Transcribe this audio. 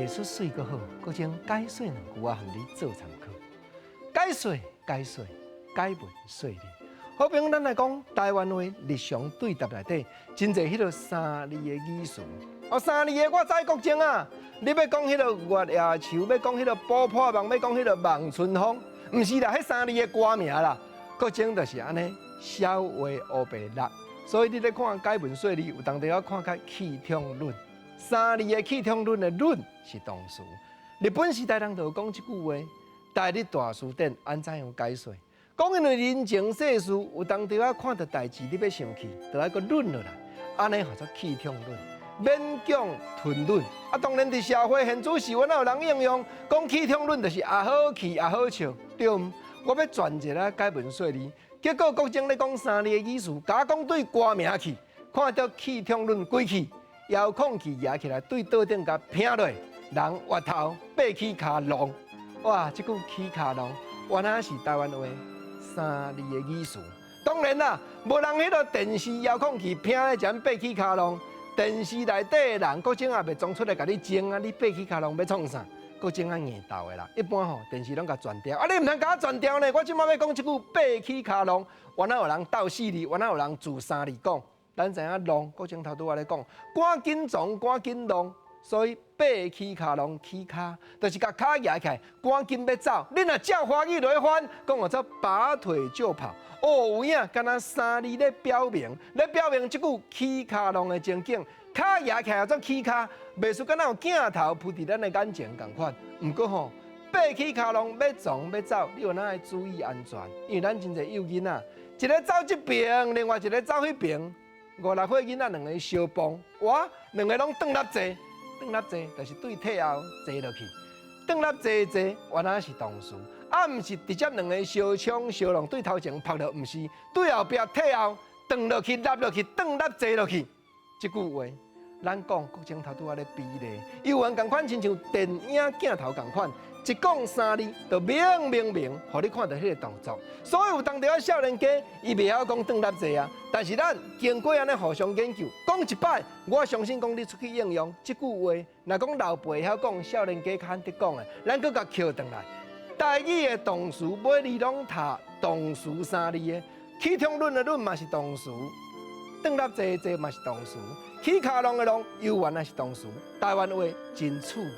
藝術媠閣好，閣將解說兩句仔予你做參考。解說解說解文說理。好比講，咱來講台灣話日常對答內底，真濟彼個三字的語詞。哦，三字的我知國政啊！你欲講彼個月夜愁，欲講彼個補破夢，欲講彼個望春風，毋是啦，彼三字的歌名啦。國政就是按呢，痟話烏白落。所以你咧看解文說理，有當時仔看較氣暢論。三字的氣暢論的論是動詞。日本時代人就有講這句話，台日大辭典按怎樣解說？講因為人情世事，有當時仔看著代誌，你欲生氣，就愛閣忍落來，按呢號做氣暢論，勉強吞忍。啊，當然佇社會現主時，阮也有人應用，講氣暢論就是也好氣也好笑，對毋？我欲轉一下解文說理，結果國政咧講三字的語詞，共我講對歌名去，看著氣暢論鬼去，遙控器舉起來對桌頂共拚落，人越頭爬起跤浪，哇！這句起跤浪，原來是台灣話三字的語詞。當然啦，無人彼個電視遙控器拚咧，就爬起跤浪。電視內底的人，國政也袂裝出來共你爭啊！你爬起跤浪欲創啥？國政啊硬鬥的啦。一般吼電視攏共轉掉，啊你毋通共我轉掉呢？我這擺欲講這句爬起跤浪，原來有人鬥四字，原來有人自三字講。咱知影浪，國政頭拄仔咧講，趕緊創，趕緊浪，所以爬起跤浪起跤，就是共跤舉起來，趕緊欲走。你若照華語來翻，講號做拔腿就跑。哦，有影，敢若三字咧表明，咧表明這句起跤浪的情景，跤舉起來做起跤，袂輸敢若有鏡頭鋪佇咱的眼前仝款。毋過吼，爬起跤浪欲創欲走，你有哪會注意安全？因為咱真濟幼囡仔，一个走這爿，另外一个走彼爿。五六歲囡仔兩个相碰，哇，兩个攏轉立坐，轉立坐就是對退後坐落去，轉立坐坐，原來是動詞，啊，毋是直接兩个相衝相撞對頭前拍落，毋是對後壁退後轉落去，立落去，轉立坐落去。這句話，咱講國政頭拄仔咧比例，猶原仝款，親像電影鏡頭仝款，一講三字就明明明，予你看著彼個動作。所以有當時仔少年家，伊袂曉講轉立坐啊，但是咱經過按呢互相研究，講一擺，我相信講你出去應用這句話，若講老輩會曉講，少年家較罕得講的，咱閣共抾轉來。台語的動詞尾字攏讀動詞三字的，氣暢論的論嘛是動詞，轉立坐坐嘛是動詞，起跤浪的浪猶原也是動詞。台灣話真趣味。